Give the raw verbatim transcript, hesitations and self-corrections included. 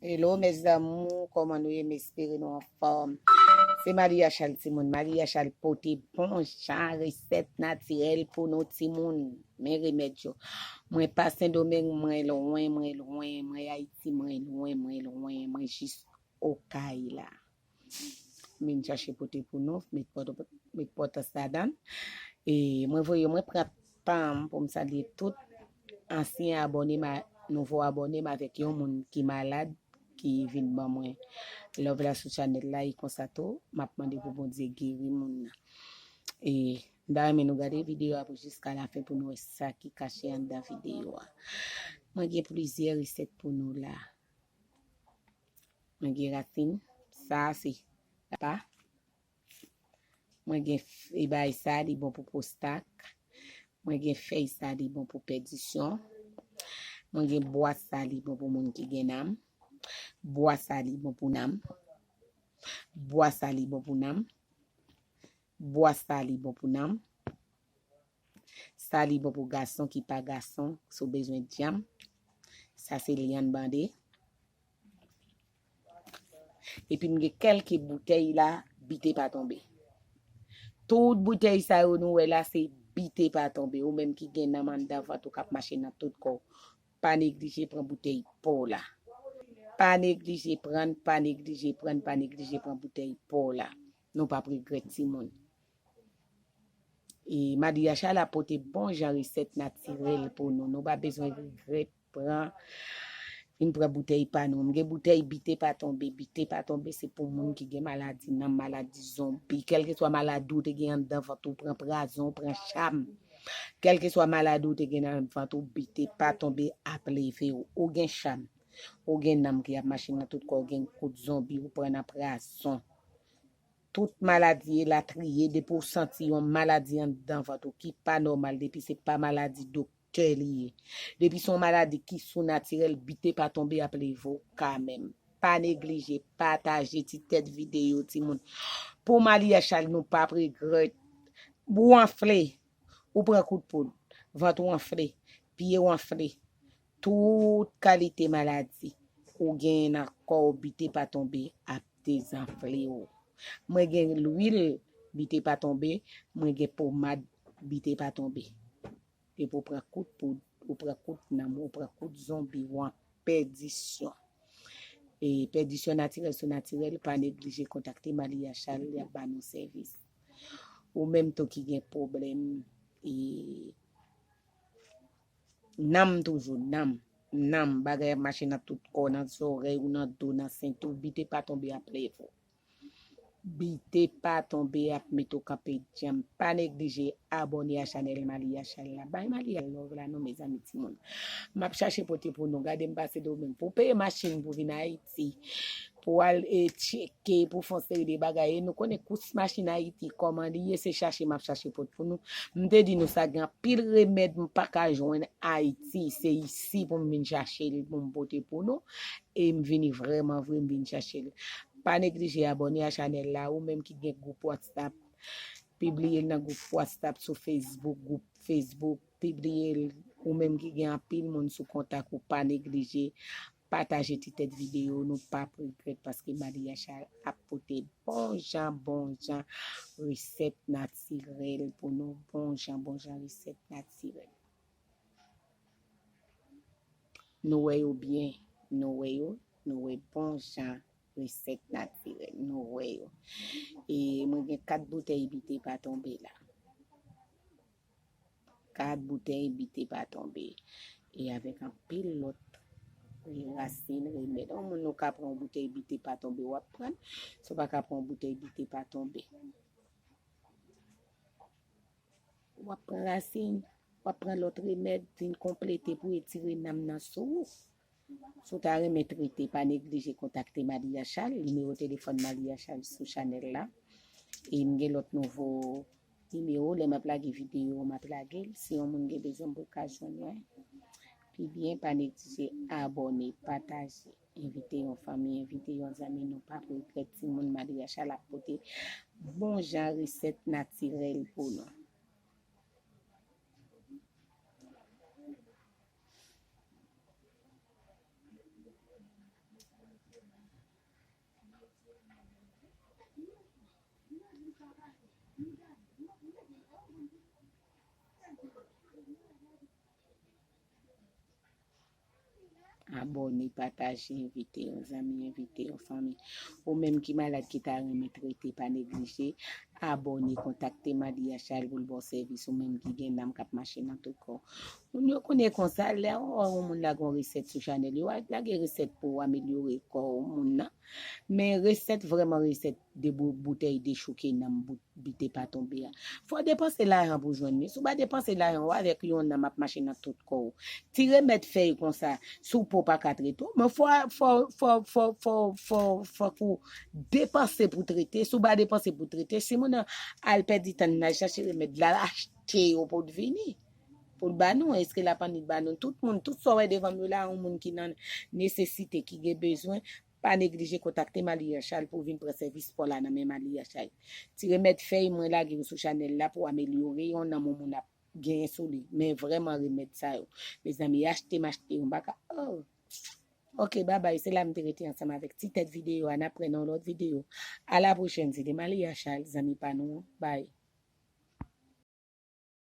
Hello mes amours, kòman nou ye? M espere nou anfòm. Se Malia Charles timoun. Malia Charles pote bon jan resèt natirèl pou nou timoun. Men remèd yo. Mwen pa Sendomeng, mwen lwen, mwen lwen, mwen Ayiti, mwen lwen, mwen lwen, mwen jis Okay la. M vin chache pote pou nou, met pòt-, met pòtans ladan. E mwen voye, mwen pran tan m pou m salye tout ansyen abòne m, nouvo abòne m avèk yon moun ki malad, ki vin ban mwen love la sou chanèl la, e konsa tou, m ap mande pou Bondye geri moun nan. E m ta renmen nou gade videyo a pou jiska lafen pou nou wè sa ki kache anndan videyo a. Mwen gen plizyè resèt pou nou la. Mwen gen rasin, sa se pa. Mwen gen f-, e bay sa, li bon pou pwostat. Mwen gen fèy sa, li bon pou pèdisyon. Mwen gen bwa sa, li bon pou moun ki gen nanm. Bwa sa, li bon pou nanm. Bwa sa, li bon pou nanm. Bwa sa, li bon pou nanm. Sa li bon pou gason ki pa gason, si w bezwen dyanm. Sa se lyann bande. Epi m gen kèlke boutèy la, bite pa tonbe. Tout boutèy sa yo nou wè la, se bite pa tonbe. Ou menm ki gen nanm anndan vant ou k ap mache nan tout kò w, pa neglije pran boutèy pa w la. Pa neglije pran, pa neglije pran, pa neglije pran boutèy pa w la. Nou p ap regrèt timoun. E Malia Charles ap pote bon jan resèt natirèl pou nou. Nou pa bezwen regrèt pran, vin pran boutèy pa nou. M gen boutèy bite pa tonbe. Bite pa tonbe se pou moun ki gen maladi nanm, maladi zonbi. Kèlkeswa maladi w te gen anndan vant ou, pran prazon, pran cham. Kèlkeswa maladi w te gen nan vant ou, bite pa tonbe ap leve w. Ou gen cham. Ou gen nanm ki ap mache nan tout kò w, gen kout zonbi ou pran nan prazon. Tout maladi elatriye, depi w santi yon maladi anndan vant ou ki pa nòmal, depi se pa maladi doktè li ye, depi se yon maladi ki sou natirèl, bite pa tonbe ap leve w kanmenm. Pa neglije pataje ti tèt videyo, timoun. Pou Malia Charles, nou p ap regrèt. Ou anfle, ou pran kout poud, vant ou anfle, pye w anfle, tout kalite maladi ou genyen nan kò w, bite pa tonbe ap dezanfle w. Mwen gen lwil bite pa tonbe, mwen gen pomad bite pa tonbe. Epi ou pran kout poud, ou pran kout nanm, ou pran kout zonbi, ou an pèdisyon. E pèdisyon natirèl sou natirèl, pa neglije kontakte Malia Charles, li ap ba nou sèvis. Ou menm tou ki gen pwoblèm, e, nanm toujou, nanm, nanm, bagay ap mache nan tout kò, nan zòrèy ou, nan do, nan sent ou, bite pa tonbe ap leve w. Bite pa tonbe ap mete w kanpe djanm. Pa neglije abòne a chanèl Malia Charles la. Bay Malia love la non, mezanmi timoun. M ap chache pote pou nou. Gade m pase Domeng pou peye machin pou vin Ayiti. Pou al, e, tcheke, pou fè yon seri de bagay. E nou konnen kous machin Ayiti, kòman li ye, se chache m ap chache pote pou nou. M te di nou sa gen anpil remèd m pa ka jwenn Ayiti. Se isi pou m vin chache li pou m pote pou nou. E m vini vrèman vre, m vin chache li. Pa neglije abòne a chanèl la, ou menm ki gen gwoup WhatsApp, pibliye l nan gwoup WhatsApp, sou Facebook, gwoup Facebook, pibliye l. Ou menm ki gen anpil moun sou kontak ou, pa neglije pataje ti tèt videyo, nou p ap regrèt paske Malia Charles ap pote bon jan, bon jan resèt natirèl pou nou, bon jan, bon jan resèt natirèl. Nou wè yo byen, nou wè yo, nou wè bon jan resèt natirèl, nou wè yo. E mwen gen kat boutèy bite pa tonbe la. Kat boutèy bite pa tonbe. E avèk anpil lòt, e, rasin, remèd. Yon moun nou ka pran yon boutèy bite pa tonbe, w ap pran. Si w pa ka pran yon boutèy bite pa tonbe, w ap pran rasin, w ap pran lòt remèd, vin konplete pou etire nanm nan sou ou. Si w ta renmen trete, pa neglije kontakte Malia Charles, nimewo telefòn Malia Charles sou chanèl la. E m gen lòt nouvo nimewo, lè m ap lage videyo, m ap lage l. Si yon moun gen bezwen, m pou ka jwenn mwen pi byen, pa neglije abòne, pataje, envite yon fanmi, envite yon zanmi, nou p ap regrèt timoun, Malia Charles ap pote bon jan resèt natirèl pou nou. Abòne, pataje, envite yon zanmi, envite yon fanmi. Ou menm ki malad, ki ta renmen trete, pa neglije abòne, kontakte Malia Charles pou l ba w sèvis. Ou menm ki gen nanm k ap mache nan tout kò w. Moun yo konnen konsa, lè w wè yon moun lage yon resèt sou chanèl yo, a lage resèt pou w amelyore kò w moun nan. Men resèt, vrèman resèt, de bou- boutèy dechouke nanm bout bite pa tonbe a. Fò w depanse lajan pou w jwenn li. Si w pa depanse lajan w avèk yon nanm ap mache nan tout kò w. Ti remèd fèy konsa, si w pa w pa ka trete w, men fò fò fò fò fò fò fò fò fòk ou depanse pou trete. Si w pa depanse pou trete, si moun nan al pèdi tan nan al chache remèd la, l achte yo pou l vini. Pou l ba nou, èske l ap annik ba nou? Tout moun, tout sa w wè devan m yo la, yon moun ki nan nesesite, ki gen bezwen, pa neglije kontakte Malia Charles pou w vin pran sèvis pa w la nan men Malia Charles. Ti remèd fèy mwen lage yo sou chanèl la pou amelyore yon nanm yon moun ap genyen sou li. Men vrèman remèd sa yo. Mezanmi, achte m achte yo, m pa ka. Oh. Ok, babay, se la m te rete ansanm avèk ti tèt videyo a. N ap wè nan yon lòt videyo. A la pwochèn, se te Malia Charles, zanmi pa nou an. Bay.